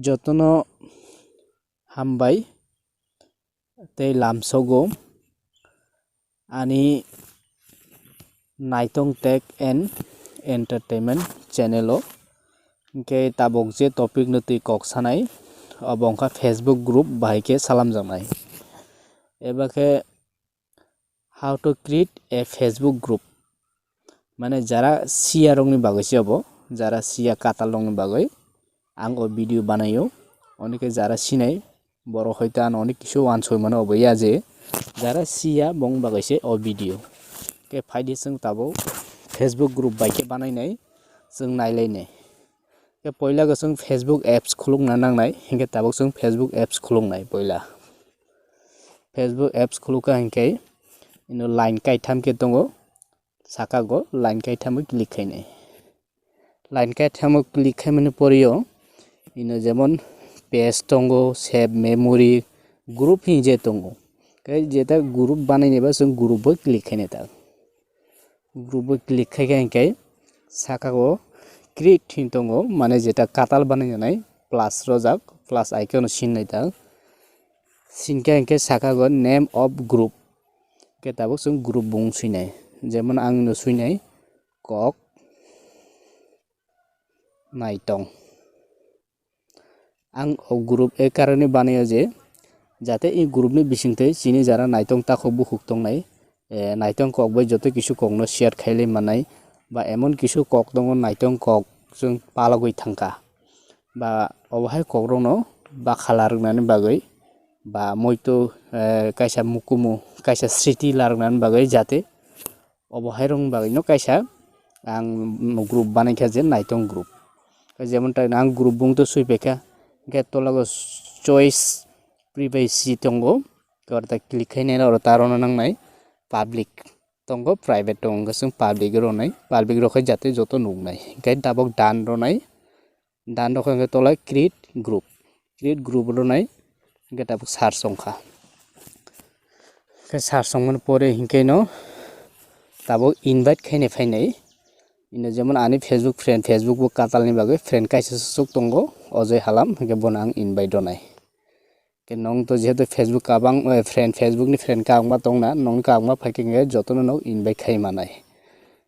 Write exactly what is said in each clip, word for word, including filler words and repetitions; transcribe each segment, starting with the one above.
Jotono hambai tei lamsogo ani Naitong Tech and Entertainment channel o. Hwnkhe tabuk je topic no twi kok sanai, obo wngkha Facebook group bahai khe salamjaknai. Eba khe how to create a Facebook group. Mane jara siya rokni bagwi se obo, jara siya katal rokni bagwi ang o video banaio. Oni khe jara sinai borok hoito ano onek kisu uansukmano obo ya je jara siya bong bagwi se o video. Khe phaidi chwng tabuk Facebook group bai khe banainai chwng nailainai. Khe poila go chwng Facebook apps khulukna nangnai, hinkhe tabuk chwng Facebook apps khuluknai poila. Facebook apps khulukha hinkhe ino line kaitham khe tongo, saka go line kaitham o click khainai. Line kaitham o click khaimani porio ino jemon page tongo, save memory, group hinwi je tongo. Khe jeta group banainaiba chwng group o click khainai ta. Group o click khaikha hinkhe saka o create hinwi tongo, mane jeta katal banainai plus rojak, plus icon o sinnai ta. Sinkha hinkhe saka o name of group. Khe tabuk chwng group bung swinai. Jemon ang no swinai kok naitong. Ang o group e karani banaio je jate i group ni bisingtwi chini jara naitong takhuk bukhuk tongnai, eh, naitong kok bai joto kisu kokno share khailai mannai, ba emon kisu kok tongo naitong kok chwng palogwi thangkha, ba obo hai kokrokno bakhala rwnani bagwi, ba moito, eh, kaisa mukumu kaisa sriti larwknani bagwi jate obo hai rokni bagwino kaisa ang group banaikha je naitong group. Jemon tai ang group bung to swipaikha, hinkhe tolago choice privacy tongo, oro ta click khainai oro ta rono nangnai public tongo, private tongo, hwnkhe chwng public ronai, public rokhe jate joto nuknai, hinkhe tabuk done ronai. Done rokha hinkhe tolai create group, create group rwnai hinkhe tabuk search wngkha. Khe search wngmani pore hinkhe no tabuk invite khainai phainai. Ino jemon ani Facebook friend, Facebook bo katalni bagwi friend kaisa swk tongo, Ojoy Halam, hinkhe bono ang invite rwnai. Khe nwng to jehetu Facebook kabang, eh, friend, Facebook ni friend kabangma tongna, nwng kabangma phaikhe hinkhe jotono nwng invite khai manai.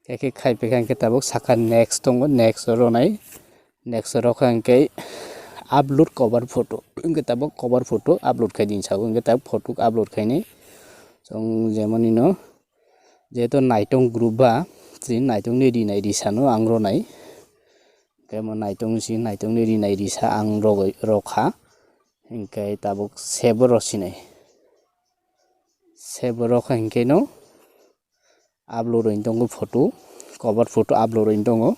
Khe khe khai phaikhe hinkhe tabuk saka next tongo, next ronai. Next rokha hinkhe upload cover photo. Hinkhe tabuk cover photo upload khai din sabo. Hinkhe tabuk photo upload khainai. Chwng jemon ino jehetu naitong group ba chini naitongni rinai risano ang ronai. Hinkhe mo naitong si naitongni rinai risa ang rogwi rokha. Hinkhe tabuk save o rosinai. Save o rokha hinkhe no upload roi tongo photo, cover photo upload roi tongo.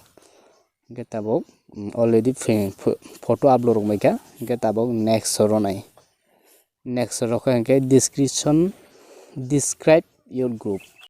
Hinkhe tabuk, mm, already phi-, pho-, photo upload rok maikha, hinkhe tabuk next o ronai. Next o rokha hinkhe description, describe your group.